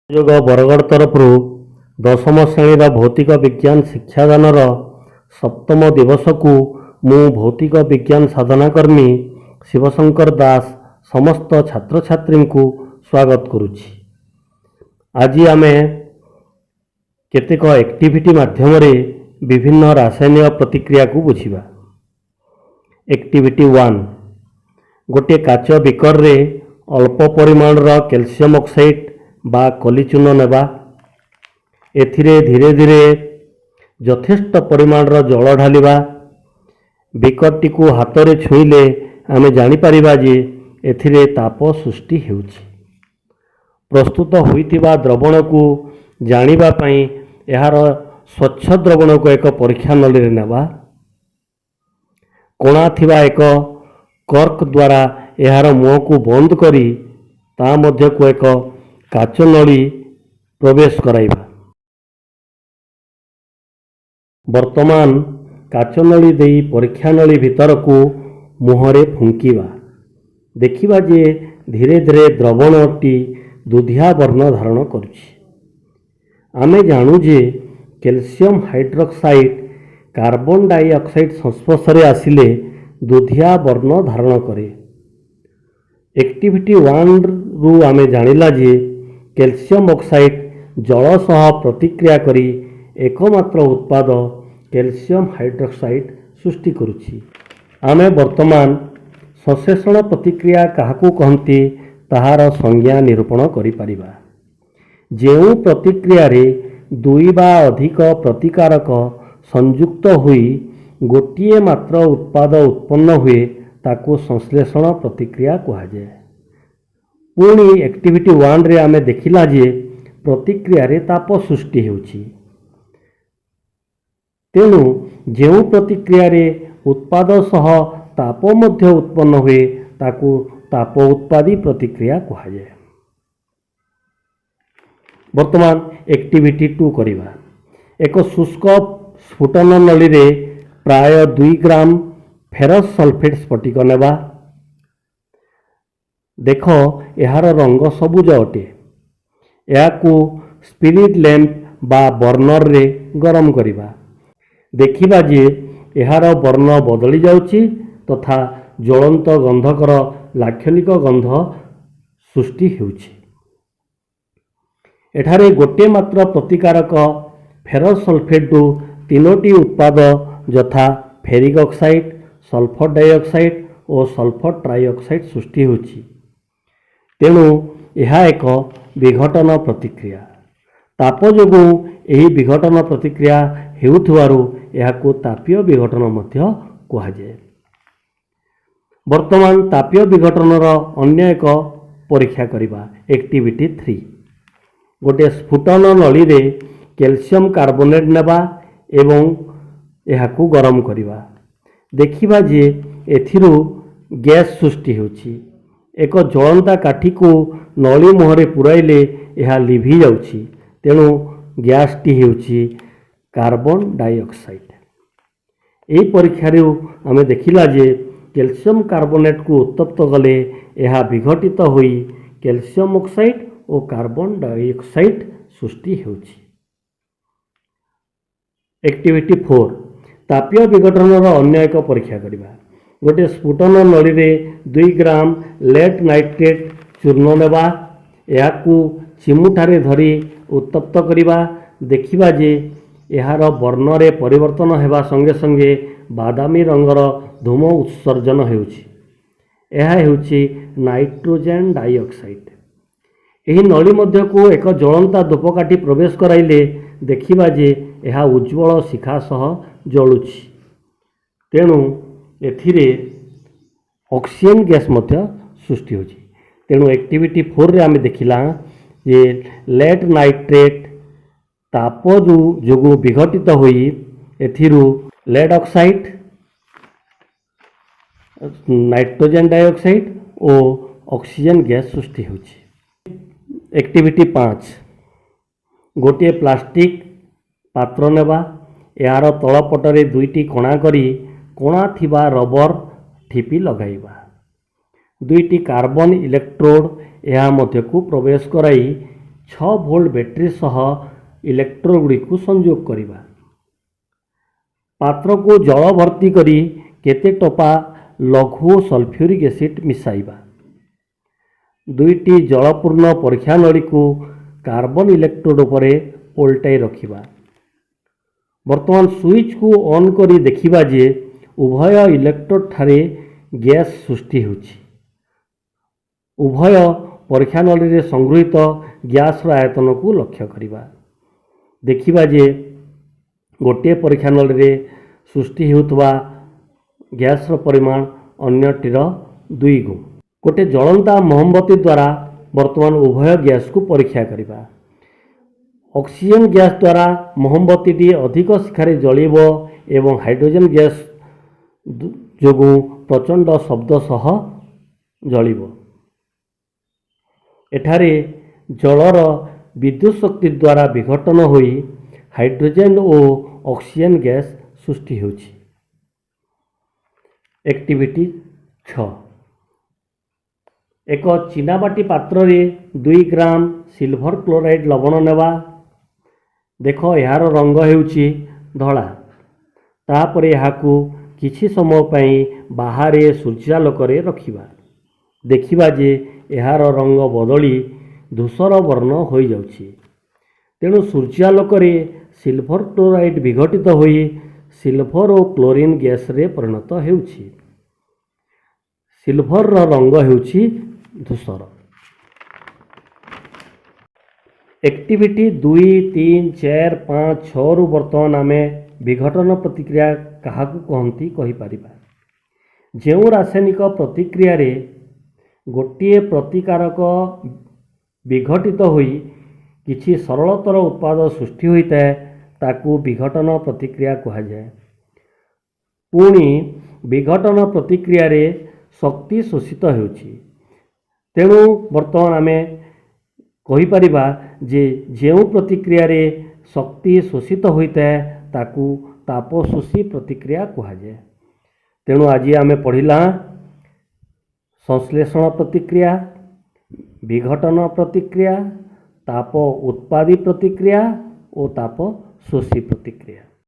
ଯୋଗ ବରଗଡ଼ ତରଫରୁ ଦଶମ ଶ୍ରେଣୀର ଭୌତିକ ବିଜ୍ଞାନ ଶିକ୍ଷାଦାନର ସପ୍ତମ ଦିବସକୁ ମୁଁ ଭୌତିକ ବିଜ୍ଞାନ ସାଧନା କର୍ମୀ ଶିବଶଙ୍କର ଦାସ ସମସ୍ତ ଛାତ୍ରଛାତ୍ରୀଙ୍କୁ ସ୍ୱାଗତ କରୁଛି। ଆଜି ଆମେ କେତେକ ଆକ୍ଟିଭିଟି ମାଧ୍ୟମରେ ବିଭିନ୍ନ ରାସାୟନିକ ପ୍ରତିକ୍ରିୟାକୁ ବୁଝିବା। ଆକ୍ଟିଭିଟି 1, ଗୋଟିଏ କାଚ ବିକରରେ ଅଳ୍ପ ପରିମାଣର କ୍ୟାଲସିୟମ ଅକ୍ସାଇଡ୍ ବା କଲିଚୂନ ନେବା। ଏଥିରେ ଧୀରେ ଧୀରେ ଯଥେଷ୍ଟ ପରିମାଣର ଜଳ ଢାଳିବା। ବିକରଟିକୁ ହାତରେ ଛୁଇଁଲେ ଆମେ ଜାଣିପାରିବା ଯେ ଏଥିରେ ତାପ ସୃଷ୍ଟି ହେଉଛି। ପ୍ରସ୍ତୁତ ହୋଇଥିବା ଦ୍ରବଣକୁ ଜାଣିବା ପାଇଁ ଏହାର ସ୍ୱଚ୍ଛ ଦ୍ରବଣକୁ ଏକ ପରୀକ୍ଷା ନଳୀରେ ନେବା। କଣା ଥିବା ଏକ କର୍କ ଦ୍ୱାରା ଏହାର ମୁହଁକୁ ବନ୍ଦ କରି ତା ମଧ୍ୟକୁ ଏକ କାଚ ନଳୀ ପ୍ରବେଶ କରାଇବା। ବର୍ତ୍ତମାନ କାଚ ନଳୀ ଦେଇ ପରୀକ୍ଷା ନଳୀ ଭିତରକୁ ମୁହଁରେ ଫୁଙ୍କିବା। ଦେଖିବା ଯେ ଧୀରେ ଧୀରେ ଦ୍ରବଣଟି ଦୁଧିଆ ବର୍ଣ୍ଣ ଧାରଣ କରୁଛି। ଆମେ ଜାଣୁ ଯେ କ୍ୟାଲସିୟମ ହାଇଡ୍ରୋକ୍ସାଇଡ୍ କାର୍ବନ ଡାଇଅକ୍ସାଇଡ୍ ସଂସ୍ପର୍ଶରେ ଆସିଲେ ଦୁଧିଆ ବର୍ଣ୍ଣ ଧାରଣ କରେ। ଆକ୍ଟିଭିଟି 1ରୁ ଆମେ ଜାଣିଲା ଯେ କ୍ୟାଲସିୟମ ଅକ୍ସାଇଡ୍ ଜଳ ସହ ପ୍ରତିକ୍ରିୟା କରି ଏକମାତ୍ର ଉତ୍ପାଦ କ୍ୟାଲସିୟମ ହାଇଡ୍ରୋକ୍ସାଇଡ୍ ସୃଷ୍ଟି କରୁଛି। ଆମେ ବର୍ତ୍ତମାନ ସଂଶ୍ଳେଷଣ ପ୍ରତିକ୍ରିୟା କାହାକୁ କହନ୍ତି, ତାହାର ସଂଜ୍ଞା ନିରୂପଣ କରିପାରିବା। ଯେଉଁ ପ୍ରତିକ୍ରିୟାରେ ଦୁଇ ବା ଅଧିକ ପ୍ରତିକାରକ ସଂଯୁକ୍ତ ହୋଇ ଗୋଟିଏ ମାତ୍ର ଉତ୍ପାଦ ଉତ୍ପନ୍ନ ହୁଏ, ତାକୁ ସଂଶ୍ଳେଷଣ ପ୍ରତିକ୍ରିୟା କୁହାଯାଏ। ପୁଣି ଆକ୍ଟିଭିଟି 1ରେ ଆମେ ଦେଖିଲା ଯେ ପ୍ରତିକ୍ରିୟାରେ ତାପ ସୃଷ୍ଟି ହେଉଛି। ତେଣୁ ଯେଉଁ ପ୍ରତିକ୍ରିୟାରେ ଉତ୍ପାଦ ସହ ତାପ ମଧ୍ୟ ଉତ୍ପନ୍ନ ହୁଏ, ତାକୁ ତାପ ଉତ୍ପାଦୀ ପ୍ରତିକ୍ରିୟା କୁହାଯାଏ। ବର୍ତ୍ତମାନ ଆକ୍ଟିଭିଟି 2 କରିବା। ଏକ ଶୁଷ୍କ ସ୍ଫୁଟନ ନଳୀରେ ପ୍ରାୟ 2 ଗ୍ରାମ ଫେରସ୍ ସଲଫେଟ୍ ସ୍ଫଟିକ ନେବା। ଦେଖ, ଏହାର ରଙ୍ଗ ସବୁଜ ଅଟେ। ଏହାକୁ ସ୍ପିରିଟ୍ ଲ୍ୟାମ୍ପ ବା ବର୍ଣ୍ଣରରେ ଗରମ କରିବା। ଦେଖିବା ଯେ ଏହାର ବର୍ଣ୍ଣ ବଦଳି ଯାଉଛି ତଥା ଜ୍ୱଳନ୍ତ ଗନ୍ଧକର ଲାକ୍ଷଣିକ ଗନ୍ଧ ସୃଷ୍ଟି ହେଉଛି। ଏଠାରେ ଗୋଟିଏ ମାତ୍ର ପ୍ରତିକାରକ ଫେରସ୍ ସଲଫେଟ୍ରୁ ତିନୋଟି ଉତ୍ପାଦ ଯଥା ଫେରିକ୍ ଅକ୍ସାଇଡ୍, ସଲଫର ଡାଇଅକ୍ସାଇଡ୍ ଓ ସଲଫର ଟ୍ରାଇଅକ୍ସାଇଡ୍ ସୃଷ୍ଟି ହେଉଛି। ତେଣୁ ଏହା ଏକ ବିଘଟନ ପ୍ରତିକ୍ରିୟା। ତାପ ଯୋଗୁଁ ଏହି ବିଘଟନ ପ୍ରତିକ୍ରିୟା ହେଉଥିବାରୁ ଏହାକୁ ତାପୀୟ ବିଘଟନ ମଧ୍ୟ କୁହାଯାଏ। ବର୍ତ୍ତମାନ ତାପୀୟ ବିଘଟନର ଅନ୍ୟ ଏକ ପରୀକ୍ଷା କରିବା। ଆକ୍ଟିଭିଟି 3, ଗୋଟିଏ ସ୍ଫୁଟନ ନଳୀରେ କ୍ୟାଲସିୟମ କାର୍ବୋନେଟ୍ ନେବା ଏବଂ ଏହାକୁ ଗରମ କରିବା। ଦେଖିବା ଯେ ଏଥିରୁ ଗ୍ୟାସ୍ ସୃଷ୍ଟି ହେଉଛି। ଏକ ଜଳନ୍ତା କାଠିକୁ ନଳୀ ମୁହଁରେ ପୁରାଇଲେ ଏହା ଲିଭି ଯାଉଛି। ତେଣୁ ଗ୍ୟାସ୍ଟି ହେଉଛି କାର୍ବନ ଡାଇଅକ୍ସାଇଡ୍। ଏହି ପରୀକ୍ଷାରୁ ଆମେ ଦେଖିଲା ଯେ କ୍ୟାଲସିୟମ କାର୍ବୋନେଟ୍କୁ ଉତ୍ତପ୍ତ କଲେ ଏହା ବିଘଟିତ ହୋଇ କ୍ୟାଲସିୟମ ଅକ୍ସାଇଡ୍ ଓ କାର୍ବନ ଡାଇଅକ୍ସାଇଡ୍ ସୃଷ୍ଟି ହେଉଛି। ଆକ୍ଟିଭିଟି 4, ତାପୀୟ ବିଘଟନର ଅନ୍ୟ ଏକ ପରୀକ୍ଷା କରିବା। ଗୋଟିଏ ସ୍ଫୁଟନ ନଳୀରେ 2 ଗ୍ରାମ ଲେଡ୍ ନାଇଟ୍ରେଟ୍ ଚୂର୍ଣ୍ଣ ନେବା। ଏହାକୁ ଚିମୁଠାରେ ଧରି ଉତ୍ତପ୍ତ କରିବା। ଦେଖିବା ଯେ ଏହାର ବର୍ଣ୍ଣରେ ପରିବର୍ତ୍ତନ ହେବା ସଙ୍ଗେ ସଙ୍ଗେ ବାଦାମୀ ରଙ୍ଗର ଧୂମ ଉତ୍ସର୍ଜନ ହେଉଛି। ଏହା ହେଉଛି ନାଇଟ୍ରୋଜେନ୍ ଡାଇଅକ୍ସାଇଡ୍। ଏହି ନଳୀ ମଧ୍ୟକୁ ଏକ ଜଳନ୍ତା ଧୂପକାଠି ପ୍ରବେଶ କରାଇଲେ ଦେଖିବା ଯେ ଏହା ଉଜ୍ଜ୍ୱଳ ଶିଖା ସହ ଜଳୁଛି। ତେଣୁ ଏଥିରେ ଅକ୍ସିଜେନ୍ ଗ୍ୟାସ୍ ମଧ୍ୟ ସୃଷ୍ଟି ହେଉଛି। ତେଣୁ ଆକ୍ଟିଭିଟି 4ରେ ଆମେ ଦେଖିଲା ଯେ ଲେଡ୍ ନାଇଟ୍ରେଟ୍ ତାପ ଯୋଗୁଁ ବିଘଟିତ ହୋଇ ଏଥିରୁ ଲେଡ୍ ଅକ୍ସାଇଡ୍, ନାଇଟ୍ରୋଜେନ୍ ଡାଇଅକ୍ସାଇଡ୍ ଓ ଅକ୍ସିଜେନ୍ ଗ୍ୟାସ୍ ସୃଷ୍ଟି ହେଉଛି। ଆକ୍ଟିଭିଟି 5, ଗୋଟିଏ ପ୍ଲାଷ୍ଟିକ୍ ପାତ୍ର ନେବା। ଏହାର ତଳ ପଟରେ ଦୁଇଟି କଣା କରି କଣା ଥିବା ରବର ଠିପି ଲଗାଇବା। ଦୁଇଟି କାର୍ବନ ଇଲେକ୍ଟ୍ରୋଡ୍ ଏହା ମଧ୍ୟକୁ ପ୍ରବେଶ କରାଇ 6 ଭୋଲ୍ଟ ବ୍ୟାଟେରୀ ସହ ଇଲେକ୍ଟ୍ରୋଡଗୁଡ଼ିକୁ ସଂଯୋଗ କରିବା। ପାତ୍ରକୁ ଜଳ ଭର୍ତ୍ତି କରି କେତେ ଟୋପା ଲଘୁ ସଲଫ୍ୟୁରିକ୍ ଏସିଡ୍ ମିଶାଇବା। ଦୁଇଟି ଜଳପୂର୍ଣ୍ଣ ପରୀକ୍ଷା ନଳୀକୁ କାର୍ବନ ଇଲେକ୍ଟ୍ରୋଡ୍ ଉପରେ ଓଲଟାଇ ରଖିବା। ବର୍ତ୍ତମାନ ସୁଇଚ୍କୁ ଅନ୍ କରି ଦେଖିବା ଯେ ଉଭୟ ଇଲେକ୍ଟ୍ରୋଡ୍ ଠାରେ ଗ୍ୟାସ୍ ସୃଷ୍ଟି ହେଉଛି। ଉଭୟ ପରୀକ୍ଷା ନଳୀରେ ସଂଗୃହୀତ ଗ୍ୟାସ୍ର ଆୟତନକୁ ଲକ୍ଷ୍ୟ କରିବା। ଦେଖିବା ଯେ ଗୋଟିଏ ପରୀକ୍ଷା ନଳୀରେ ସୃଷ୍ଟି ହେଉଥିବା ଗ୍ୟାସ୍ର ପରିମାଣ ଅନ୍ୟଟିର 2 ଗୁଣ। ଗୋଟେ ଜଳନ୍ତା ମହମବତୀ ଦ୍ୱାରା ବର୍ତ୍ତମାନ ଉଭୟ ଗ୍ୟାସ୍କୁ ପରୀକ୍ଷା କରିବା। ଅକ୍ସିଜେନ୍ ଗ୍ୟାସ୍ ଦ୍ୱାରା ମହମବତୀଟି ଅଧିକ ଶିଖାରେ ଜଳିବ ଏବଂ ହାଇଡ୍ରୋଜେନ୍ ଗ୍ୟାସ୍ ଯୋଗୁଁ ପ୍ରଚଣ୍ଡ ଶବ୍ଦ ସହ ଜଳିବ। ଏଠାରେ ଜଳର ବିଦ୍ୟୁତ ଶକ୍ତି ଦ୍ୱାରା ବିଘଟନ ହୋଇ ହାଇଡ୍ରୋଜେନ୍ ଓ ଅକ୍ସିଜେନ୍ ଗ୍ୟାସ୍ ସୃଷ୍ଟି ହେଉଛି। ଆକ୍ଟିଭିଟି 6। ଏକ ଚିନାମାଟି ପାତ୍ରରେ 2 ଗ୍ରାମ ସିଲଭର କ୍ଲୋରାଇଡ୍ ଲବଣ ନେବା। ଦେଖ, ଏହାର ରଙ୍ଗ ହେଉଛି ଧଳା। ତାପରେ ଏହାକୁ କିଛି ସମୟ ପାଇଁ ବାହାରେ ସୂର୍ଯ୍ୟାଲୋକରେ ରଖିବା। ଦେଖିବା ଯେ ଏହାର ରଙ୍ଗ ବଦଳି ଧୂସର ବର୍ଣ୍ଣ ହୋଇଯାଉଛି। ତେଣୁ ସୂର୍ଯ୍ୟାଲୋକରେ ସିଲଭର କ୍ଲୋରାଇଡ୍ ବିଘଟିତ ହୋଇ ସିଲଭର ଓ କ୍ଲୋରିନ୍ ଗ୍ୟାସ୍ରେ ପରିଣତ ହେଉଛି। ସିଲଭରର ରଙ୍ଗ ହେଉଛି ଧୂସର। ଆକ୍ଟିଭିଟି 2, 3, 4, 5, 6ରୁ ବର୍ତ୍ତମାନ ଆମେ ବିଘଟନ ପ୍ରତିକ୍ରିୟା କାହାକୁ କହନ୍ତି କହିପାରିବା। ଯେଉଁ ରାସାୟନିକ ପ୍ରତିକ୍ରିୟାରେ ଗୋଟିଏ ପ୍ରତିକାରକ ବିଘଟିତ ହୋଇ କିଛି ସରଳତର ଉତ୍ପାଦ ସୃଷ୍ଟି ହୋଇଥାଏ, ତାକୁ ବିଘଟନ ପ୍ରତିକ୍ରିୟା କୁହାଯାଏ। ପୁଣି ବିଘଟନ ପ୍ରତିକ୍ରିୟାରେ ଶକ୍ତି ଶୋଷିତ ହେଉଛି। ତେଣୁ ବର୍ତ୍ତମାନ ଆମେ କହିପାରିବା ଯେ ଯେଉଁ ପ୍ରତିକ୍ରିୟାରେ ଶକ୍ତି ଶୋଷିତ ହୋଇଥାଏ, ତାକୁ ତାପଶୋଷୀ ପ୍ରତିକ୍ରିୟା କୁହାଯାଏ। ତେଣୁ ଆଜି ଆମେ ପଢ଼ିଲା ସଂଶ୍ଳେଷଣ ପ୍ରତିକ୍ରିୟା, ବିଘଟନ ପ୍ରତିକ୍ରିୟା, ତାପ ଉତ୍ପାଦୀ ପ୍ରତିକ୍ରିୟା ଓ ତାପ ଶୋଷୀ ପ୍ରତିକ୍ରିୟା।